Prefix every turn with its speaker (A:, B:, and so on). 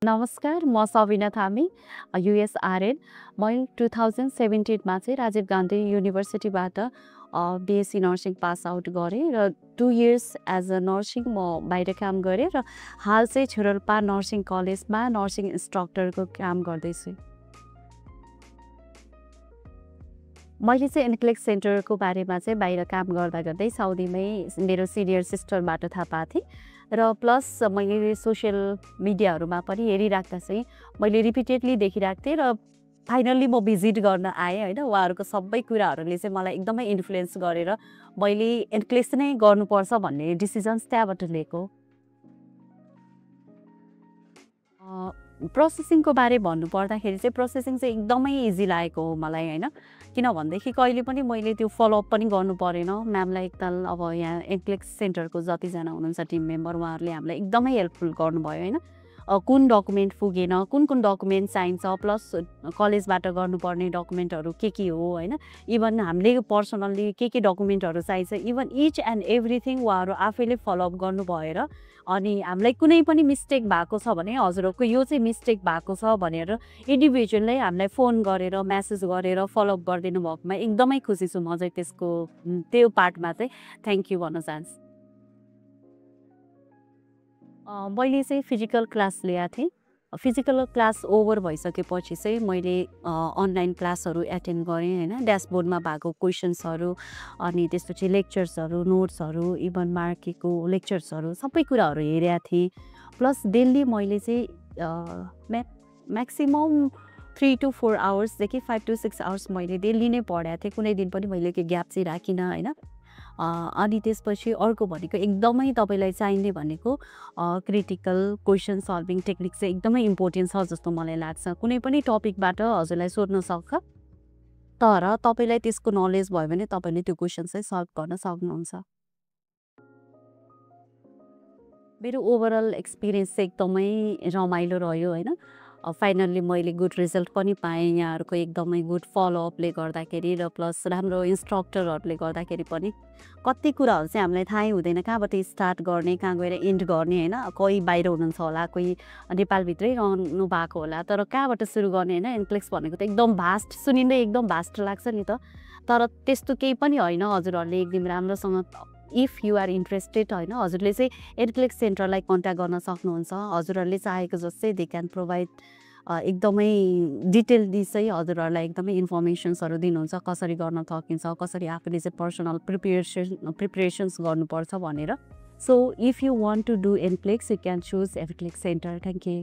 A: नमस्कार, म सबिना थामी, युएसआरएन। म 2017 मा चाहिँ राजीव गान्धी युनिभर्सिटीबाट बिएससी नर्सिङ पास आउट गरेँ र 2 इयर्स एज अ नर्सिङ म बाहिर काम गरेँ र हाल चाहिँ छेरोल्पा नर्सिङ कलेजमा नर्सिङ इन्स्ट्रक्टरको काम गर्दैछु। मैले चाहिँ इन्क्लेक्स सेन्टरको बारेमा चाहिँ बाहिर काम गर्दा गर्दै साउदीमै मेरो सिनियर सिस्टरबाट थाहा पाएको थिएँ र प्लस मैले सोसियल मिडियाहरूमा पनि हेरिराख्दा चाहिँ मैले रिपिटेडली देखिरहेको थिएँ र फाइनल्ली म भिजिट गर्न आएँ होइन। उहाँहरूको सबै कुराहरूले चाहिँ मलाई एकदमै इन्फ्लुएन्स गरेर मैले इन्क्लेक्स नै गर्नुपर्छ भन्ने डिसिजन्स त्यहाँबाट लिएको। प्रोसेसिङको बारे भन्नुपर्दाखेरि चाहिँ प्रोसेसिङ चाहिँ एकदमै इजी लागेको हो मलाई होइन। किन भनेदेखि कहिले पनि मैले त्यो फलोअप पनि गर्नु परेन। म्यामलाई एकताल अब यहाँ इन्क्लेक्स सेन्टरको जतिजना हुनुहुन्छ टिम मेम्बर उहाँहरूले हामीलाई एकदमै हेल्पफुल गर्नुभयो होइन। कुन डकुमेन्ट पुगेन, कुन डकुमेन्ट चाहिन्छ, प्लस कलेजबाट गर्नुपर्ने डकुमेन्टहरू के हो होइन। इभन हामीले पर्सनल्ली के डकुमेन्टहरू चाहिन्छ, इभन इच एन्ड एभ्रिथिङ उहाँहरू आफैले फलोअप गर्नु भएर अनि हामीलाई कुनै पनि मिस्टेक भएको छ भने हजुरहरूको यो चाहिँ मिस्टेक भएको छ भनेर इन्डिभिजुअलै हामीलाई फोन गरेर म्यासेज गरेर फलोअप गरिदिनु भएकोमा एकदमै खुसी छु म चाहिँ त्यो पार्टमा चाहिँ थ्याङ्क यू भन्न चाहन्छु। मैले चाहिँ फिजिकल क्लास लिएको थिएँ। फिजिकल क्लास ओभर भइसकेपछि चाहिँ मैले अनलाइन क्लासहरू एटेन्ड गरेँ होइन। ड्यासबोर्डमा भएको क्वेसन्सहरू अनि त्यसपछि लेक्चर्सहरू, नोट्सहरू, इभन मार्केको लेक्चर्सहरू सबै कुराहरू हेरेको थिएँ। प्लस डेली मैले चाहिँ म्याक्सिमम 3 to 4 आवर्सदेखि 5 to 6 आवर्स मैले डेली नै पढाएको थिएँ। कुनै दिन पनि मैले ग्याप चाहिँ राखिनँ होइन। अनि त्यसपछि अर्को भनेको एकदमै तपाईँलाई चाहिने भनेको क्रिटिकल क्वेसन सल्भिङ टेक्निक चाहिँ एकदमै इम्पोर्टेन्ट छ जस्तो मलाई लाग्छ। कुनै पनि टपिकबाट हजुरलाई सोध्न सक्छ, तर तपाईँलाई त्यसको नलेज भयो भने तपाईँले त्यो क्वेसन चाहिँ सल्भ गर्न सक्नुहुन्छ। मेरो ओभरअल एक्सपिरियन्स चाहिँ एकदमै रमाइलो रह्यो होइन। फाइनल्ली मैले गुड रिजल्ट पनि पाएँ यहाँहरूको एकदमै गुड फलोअपले गर्दाखेरि र प्लस राम्रो इन्स्ट्रक्टरहरूले गर्दाखेरि पनि कति कुराहरू चाहिँ हामीलाई थाहै हुँदैन, कहाँबाट स्टार्ट गर्ने, कहाँ गएर इन्ड गर्ने होइन। कोही बाहिर हुनुहुन्छ होला, कोही नेपालभित्रै रहनु भएको होला, तर कहाँबाट सुरु गर्ने होइन। इन्क्लेक्स भनेको त एकदम भास्ट सुनिँदै एकदम भास्ट लाग्छ नि त, तर त्यस्तो केही पनि होइन। हजुरहरूले एक दिन राम्रोसँग इफ यु आर इन्ट्रेस्टेड होइन हजुरले चाहिँ इन्क्लेक्स सेन्टरलाई कन्ट्याक्ट गर्न सक्नुहुन्छ। हजुरहरूले चाहेको जस्तै दे क्यान प्रोभाइड एकदमै डिटेलली चाहिँ हजुरहरूलाई एकदमै इन्फर्मेसन्सहरू दिनुहुन्छ, कसरी गर्न सकिन्छ, कसरी आफूले चाहिँ पर्सनल प्रिपरेसन्स गर्नुपर्छ भनेर। So if you want to do NCLEX you can choose NCLEX centre. Thank you.